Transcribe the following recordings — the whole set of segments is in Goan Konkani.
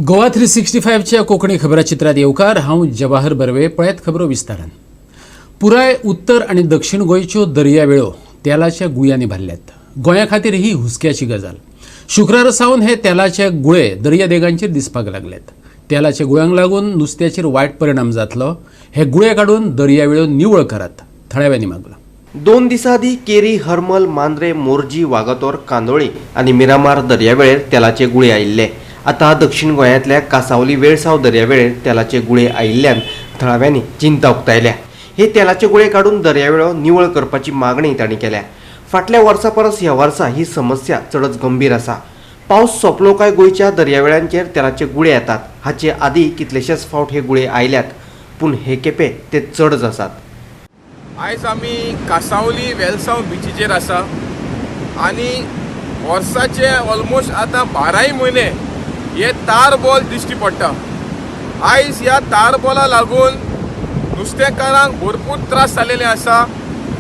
गोवा 365च्या कोंकणी खबराचित्रात येवकार. हांव जवाहर बर्वे. पळयात खबरो विस्तारान. पुराय उत्तर आनी दक्षिण गोंयच्यो दर्यावेळो तेलाच्या गुळयांनी भरल्यात. गोंया खातीर ही हुस्क्याची गजाल. शुक्रारा सावन हे तेलाचे गुळे दर्यादेगांचेर दिसपाक लागल्यात. तेलाच्या गुळ्यांक लागून नुस्त्याचेर वायट परिणाम जातलो. हे गुळे काडून दर्यावेळो निवळ करात, थळाव्यांनी मागलां. 2 दिसां आदीं केरी, हरमल, मांद्रे, मोरजी, वागातोर, कांदोळी आनी मिरामार दर्यावेळेर तेलाचे गुळे आयिल्ले. आतां दक्षिण गोंयांतल्या कासावली वेळसांव दर्यावेळेर तेलाचे गुळे आयिल्ल्यान थळाव्यांनी चिंता उक्तायल्या. हे तेलाचे गुळे काडून दर्यावेळो निवळ करपाची मागणी तांणी केल्या. फाटल्या वर्सा परस ह्या वर्सा ही समस्या चडच गंभीर आसा. पावस सोंपलो काय गोंयच्या दर्यावेळांचेर तेलाचे गुळे येतात. हाचे आदीं कितलेशेच फावट हे गुळे आयल्यात, पूण हे खेपे ते चडच आसात. आयज आमी कासावली वेलसांव बिचीचेर आसा आनी वर्साचे ऑलमोस्ट आतां 12 म्हयने हे तार बॉल दिश्टी पडटा. आयज ह्या तार बॉला लागून नुस्तेकारांक भरपूर त्रास जालेले आसा.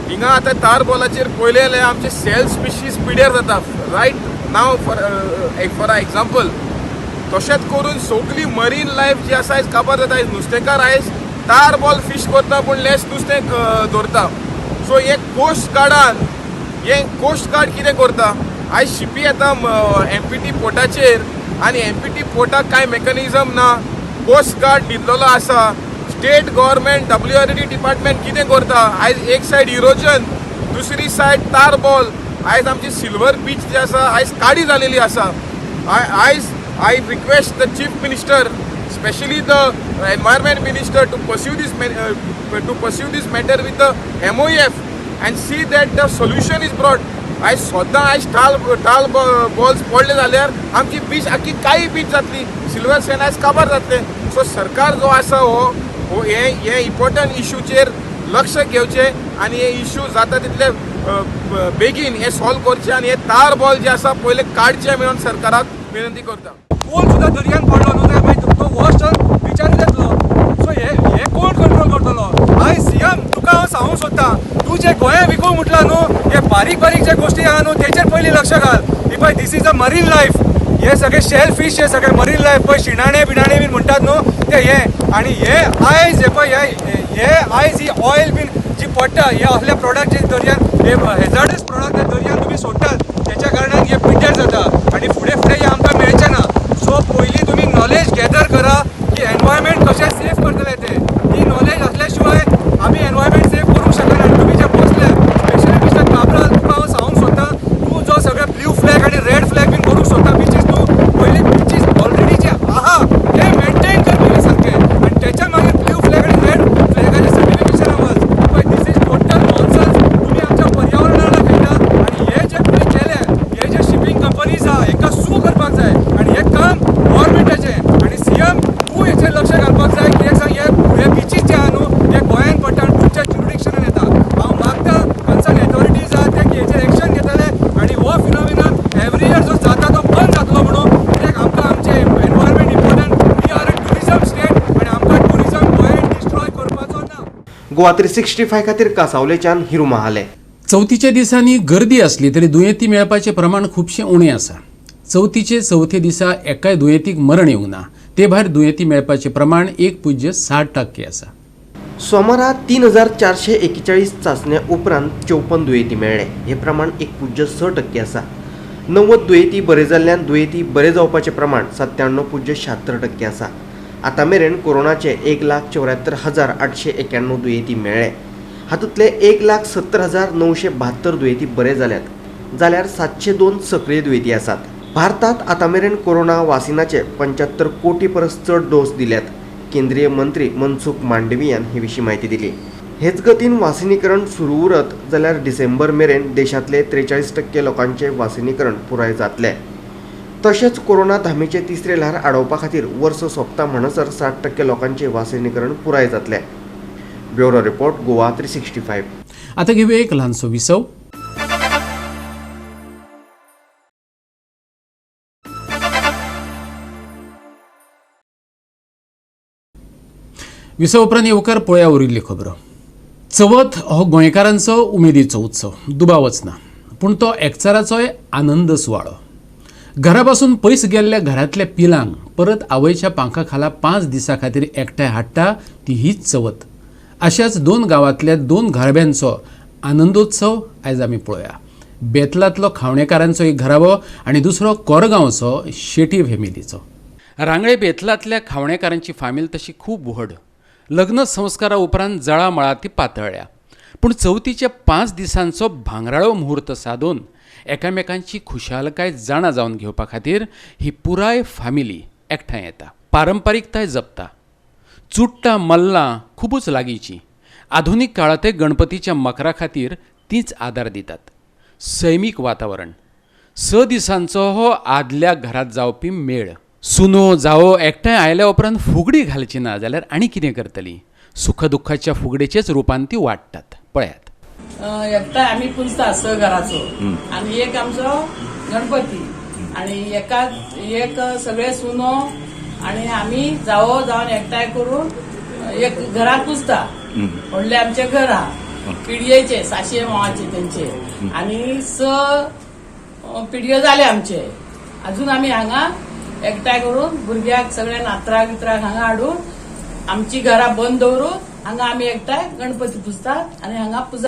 हिंगा आतां तार बॉलाचेर पळयलें जाल्यार आमचे सेल स्पिशीज पिड्यार जाता. रायट नाव फॉर एग्जाम्पल तशेंच करून सगळी मरीन लायफ जी आसा आयज काबार जाता. आयज नुस्तेकार आयज तार बॉल फीश करता पूण लेस नुस्तें दवरता. सो हे कोस्ट गार्डान, हे कोस्ट गार्ड कितें करता, आयज शिपी येता एमपीटी पोर्टाचेर आनी एमपीटी पोर्टाक कांय मेकॅनिजम ना. कोस्ट गार्ड न्हिदलेलो आसा. स्टेट गव्हर्मेंट WRD department कितें करता, आयज एक सायड इरोजन, दुसरी सायड तार बॉल. आयज आमची सिल्वर बीच जी आसा आयज काडी जालेली आसा. आयज I request the chief minister, specially the environment minister, to pursue this matter with the MOEF and see that the solution is brought. आयज सद्दां आयज टाल टाल बॉल्स पडले जाल्यार आमची बीच आख्खी काळी बीच जातली. सिल्वर सँड आयज काबार जातले. सो सरकार जो आसा हो हे हे इम्पोर्टंट इशूचेर लक्ष घेवचें आनी हे इशू जाता तितले बेगीन हे सॉल्व करचे आनी हे तार बॉल जे आसा पयले काडचे म्हणून सरकाराक विनंती करता. कोण सुद्दां दर्यान पडलो न्हू जाल्यार मागीर तो वॉश बिचार जातलो. सो हे कोण कंट्रोल करतलो? आयज सीएम तुका हांव सांगूंक सोदतां, तूं जे गोंया विकूंक म्हटलां न्हू, हे बारीक बारीक जे गोश्टी आहा न्हू तेचेर पयलीं लक्ष घाल. ही पळय, this is a marine life. हे सगळे शेल फीश, हे सगळे मरीन लायफ पळय, शिणाणे बिणाणे बीन म्हणटात न्हू ते हे. आनी हे आयज हे पळय, हे आयज ही ऑयल बीन जी पडटा, हे असले प्रोडक्ट जे दर्यान, हे हेजार्डस प्रोडक्ट जे दर्यान तुमी सोडटात तेच्या कारणान हे पिड्ड्यार जाता आनी फुडें फुडें हे आमकां मेळचें ना. सो पयलीं तुमी नॉलेज गॅदर करा की एनवायरमेंट कशें सेफ करतले ते. ती नॉलेज आसल्या शिवाय आमी एनवायरमेंट सेफ करूंक शकना. आनी तुमी जे बसले स्पेशली मिस्टर काब्राल, तुका हांव सांगूंक सोदतां, तूं जो सगळे ब्लू फ्लॅग आनी रेड फ्लॅग बीन करूंक सोदता बिचीस, तूं पयलीं बिचीस ऑलरेडी जे आहा ते मेंटेन कर पयलीं सारकें आनी तेच्या मागीर ब्लू फ्लॅग आनी रेड फ्लॅगाचें सर्टिफिकेशन वच. पळय, this is total nonsense. तुमी आमच्या पर्यावरणाक खेळटा आनी हे जे तुमी केले, हे जे शिपींग कंपनीज आहा हेका सू करपाक जाय आनी हें काम गव्हर्मेंटाचें. आनी सीएम तूं हेचेर लक्ष घालपाक जाय. कित्याक सांग, हे बिचीस जे आहा न्हू हे गोंयान पडटा आनी तुमच्या ज्युरिडिक्शनान येता. हांव मागता कन्सर्न ऑथॉरिटीज आहा ते की हेचेर एक्शन घेतले आनी हो फिनोमिनन एवरी इयर जो जाता तो बंद जातलो म्हणून. कित्याक आमकां आमचें environment important. We are a tourism state आनी आमकां ट्युरिजम गोंयान डिस्ट्रॉय करपाचो ना. गोवा 365 खातीर कासावलेच्यान हिरू महाले. चवथीच्या दिसांनी गर्दी आसली तरी दुयेंती मेळपाचें प्रमाण खुबशें उणें आसा. चवथीचे चवथे दिसा एकाय दुयेंतीक मरण येवंक ना. ते भायर दुयेंती मेळपाचें प्रमाण 1.60% आसा. सोमारा 3441 चांचण्या उपरांत 54 दुयेंती मेळ्ळे. हे प्रमाण 1.6% आसा. 90 दुयेंती बरे जाल्ल्यान दुयेंती बरे जावपाचें प्रमाण 97.76% आसा. आतां मेरेन कोरोनाचे 1,74,891 दुयेंती मेळ्ळे. हातूंतले 1,70,972 दुयेंती बरे जाल्यात, जाल्यार 702 सक्रीय दुयेंती आसात. भारतांत आतां मेरेन कोरोना वासिनाचे 75 कोटी परस चड डोस दिल्यात. केंद्रीय मंत्री मनसुख मांडवियान हे विशीं म्हायती दिली. हेच गतीन वासिनीकरण सुरू उरत जाल्यार डिसेंबर मेरेन देशांतले 43% लोकांचें वासिनीकरण पुराय जातलें. तशेंच कोरोना धामीचें तिसरें ल्हार आडोवपा खातीर वर्स सोंपता म्हणसर 60% लोकांचें वासिनीकरण पुराय जातलें. Bureau report, Goa 365. आतां घेवया एक ल्हानसो विसव. विसव उपरांत येवकार पळया उरिल्ल्यो खबरो. चवथ हो गोंयकारांचो उमेदीचो उत्सव, दुबावच ना, पूण तो एकचाराचोय आनंद सुवाळो. घरा पासून पयस गेल्ल्या घरांतल्या पिलांक परत आवयच्या पांखा खाला 5 दिसां खातीर एकठांय हाडटा ती हीच चवथ. अशाच 2 गांवांतल्या 2 घराब्यांचो आनंदोत्सव आयज आमी पळोवया. बेतलांतलो खावणेकारांचो एक घराबो आनी दुसरो कोरगांवचो शेटी फॅमिलीचो. रांगळे बेतलांतल्या खावणेकारांची फामील तशी खूब व्हड. लग्न संस्कारा उपरांत जळामळा ती पातळ्ळ्या. पूण चवथीच्या 5 दिसांचो भांगराळो मुहूर्त सादून एकामेकांची खुशालकाय जाणा जावन घेवपा खातीर ही पुराय फामिली एकठांय येता. पारंपारीकताय जपता. चुट्टां मल्लां खुबूच लागींची. आधुनीक काळांतय गणपतीच्या मकरा खातीर तींच आदार दितात. सैमीक वातावरण. 6 दिसांचो हो आदल्या घरांत जावपी मेळ. सुनो जावो एकठांय आयल्या उपरांत फुगडी घालची ना जाल्यार आनी कितें करतली? सुख दुख्खाच्या फुगडेचेच रुपान ती वाडटात. पळयात. एकठांय आमी पुजता 6 घराचो आनी एक आमचो गणपती आनी एका एक सगळे सुनो आनी आमी जावो जावन एकठांय करून एक घराक पुजता. व्हडले आमचे घर आहा पिडयेचे 700 मावाचे तेंचे आनी 6 पिडयो जाले आमचे. अजून आमी हांगा एकठांय करून भुरग्यांक सगळ्या नातराक बित्राक हांगा हाडून आमची घरां बंद दवरून हांगा आमी एकठांय गणपती पुजतात आनी हांगा पुजा.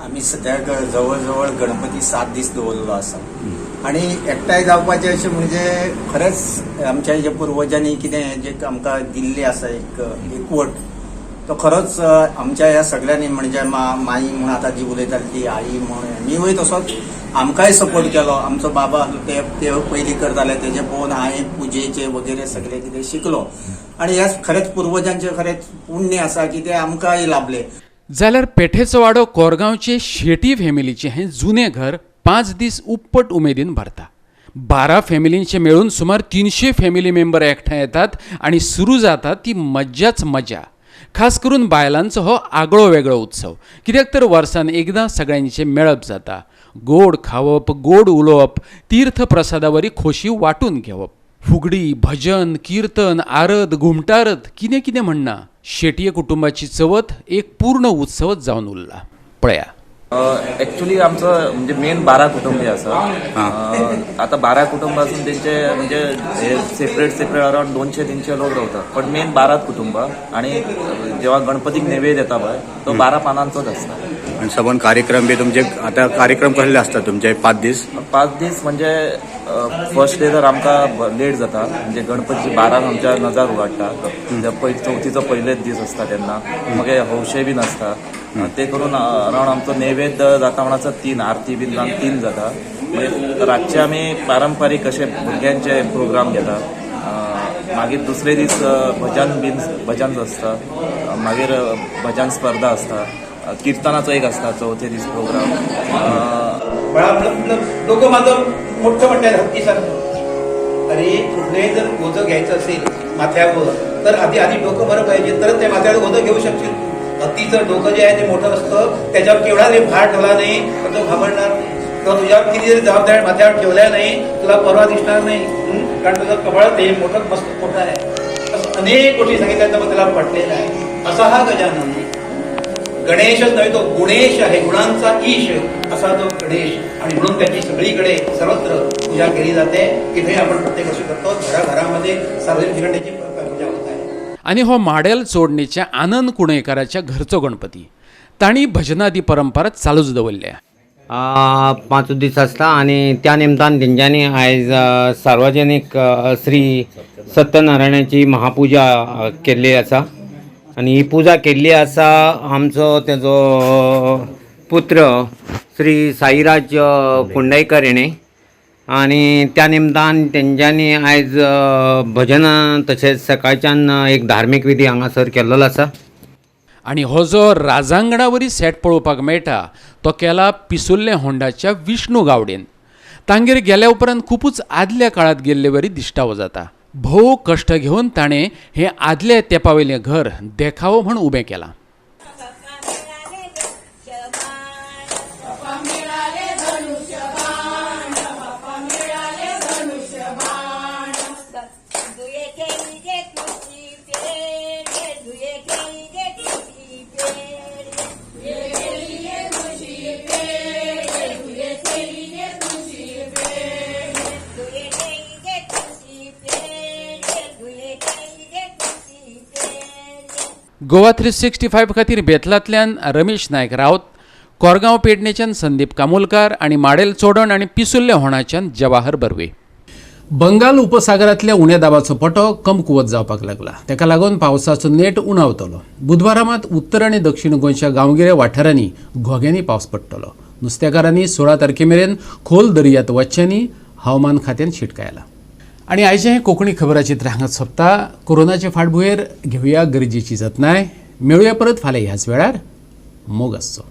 आमी सद्याक जवळ जवळ गणपती 7 दीस दवरलेलो आसा आनी एकठांय जावपाचें अशें म्हणजे खरेंच आमच्या जे पुर्वजांनी कितें जे आमकां दिल्लें आसा एक एकवट, तो खरोच आमच्या ह्या सगळ्यांनी म्हणजे माई म्हूण आतां जी उलयताली ती आई म्हूण आमीवूय तसोच आमकांय सपोर्ट केलो. आमचो बाबा ते पयलीं करताले तेजें पळोवन हांवें पुजेचे वगैरे सगळें कितें शिकलो आनी ह्या खरेंच पुर्वजांचें खरेंच पुण्य आसा की तें आमकांय लाभलें. जाल्यार पेठेचो वाडो कोरगांवचे शेटी फॅमिलीचें हें जुनें घर 5 दीस उपट उमेदीन भरता. 12 फॅमिलींचे मेळून सुमार 300 फॅमिली मेंबर एकठांय येतात आनी सुरू जाता ती मज्जाच मजा. खास करून बायलांचो हो आगळो वेगळो उत्सव. कित्याक तर वर्सान एकदां सगळ्यांचें मेळप जाता. गोड खावप, गोड उलोवप, तीर्थ प्रसादावरी खोशी वांटून घेवप, फुगडी, भजन, किर्तन, आरत, घुमटारत, कितें कितें म्हणना. शेटये कुटुंबाची चवथ एक पूर्ण उत्सवच जावन उरला. पळया. एक्चुअली आमचो म्हणजे मेन 12 कुटुंबीय आसा. आतां 12 कुटुंब आसून तेंचे म्हणजे हे सेपरेट सेपरेट अरावंड 200-300 लोक रावतात, पण मेन 12 कुटुंब. आणि जेव्हा गणपतीक नैवेद्य येता पळय तो 12 पानांचोच आसता. आणि सबंद कार्यक्रम बी तुमचे आता कार्यक्रम कसले असतात तुमचे 5 दीस? 5 दीस म्हणजे फर्स्ट डे तर आमकां लेट जाता, म्हणजे गणपती 12 आमच्या नजर उगाडटा, चवथीचो पयलेच दीस आसता तेन्ना मागीर हौशे बीन आसता ते करून अरावंड आमचो नैवेद्य जाता म्हणा 3 आरती बीन जावन 3 जाता. मागीर रातचे आमी पारंपारीक अशे भुरग्यांचे प्रोग्राम घेता. मागीर दुसरे दीस भजन बीन भजन आसता, मागीर भजन स्पर्धा आसता, कीर्तनाचो एक आसता चवथे दीस प्रोग्राम. आपलं डोकं माझं मोठं म्हणतात हत्तीसारखं. अरे कुठलंही जर ओझं घ्यायचं असेल माथ्यावर तर आधी आधी डोकं बरं पाहिजे, तरच त्या माथ्यावर ओझं घेऊ शकशील. हत्तीचं डोकं जे आहे ते मोठं असतं, त्याच्यावर केवढा जरी भार ठेवला नाही तर तो घाबरणार नाही, किंवा तुझ्यावर किती जरी जबाबदारी माथ्यावर ठेवल्या नाही तुला परवा दिसणार नाही, कारण तुझं कपाळ ते मोठं मस्त मोठं आहे. असं अनेक गोष्टी सांगितल्या तर मग त्याला पटलेलं आहे. असा हा गजानन गणेशच नव्हे तो गुणेश आहे, गुणांचा ईश असा तो गणेश. आणि म्हणून त्याची सगळीकडे सर्वत्र पूजा केली जाते. इथे आपण प्रत्येक वर्षी करतो, घराघरामध्ये सार्वजनिक ठिकाणी त्याची पूजा होत आहे. आणि हो माडेल चोडणीच्या आनंद कुणेकाराच्या घरचो गणपती तांणी भजनादी परंपरा चालूच दवरल्या. 5 दीस आसता आनी त्या निमतान तेंच्यांनी आयज सार्वजनीक श्री सत्यनारायणाची महापुजा केल्ली आसा आनी ही पुजा केल्ली आसा आमचो तेजो पुत्र श्री साईराज कुंडयकर हेणें आनी त्या निमतान तेंच्यांनी आयज भजनां तशेंच सकाळच्यान एक धार्मीक विधी हांगासर केल्लो आसा. आनी हो जो राजांगणावरी सेट पळोवपाक मेळटा तो केला पिसुल्ले होंडाच्या विष्णू गावडेन. तांगेर गेल्या उपरांत खुपूच आदल्या काळांत गेल्ले वरी दिश्टावो जाता. भोव कश्ट घेवन ताणें हें आदल्या तेंपावयलें घर देखावो म्हूण उबें केलां. गोवा 365 खातीर बेतलांतल्यान रमेश नायक रावत, कोरगांव पेडणेच्यान संदीप कामोलकार आनी माडेल चोडण आनी पिसुल्ले होणाच्यान जवाहर बर्वे. बंगाल उपसागरांतल्या उण्या दाबाचो पटो कमकुवत जावपाक लागला. ताका लागून पावसाचो नेट उणावतलो. बुधवारा मात उत्तर आनी दक्षिण गोंयच्या गांवगिऱ्या वाठारांनी घोग्यांनी पावस पडटलो. नुस्तेकारांनी 16 तारखे मेरेन खोल दर्यांत वचच्यांनी हवामान खात्यान शिटकायला. आनी आयचें हें कोंकणी खबराचित्र हांगा सोंपता. कोरोनाचे फाटभुंयेर घेवया गरजेची जतनाय. मेळुया परत फाल्यां ह्याच वेळार. मोग आसचो.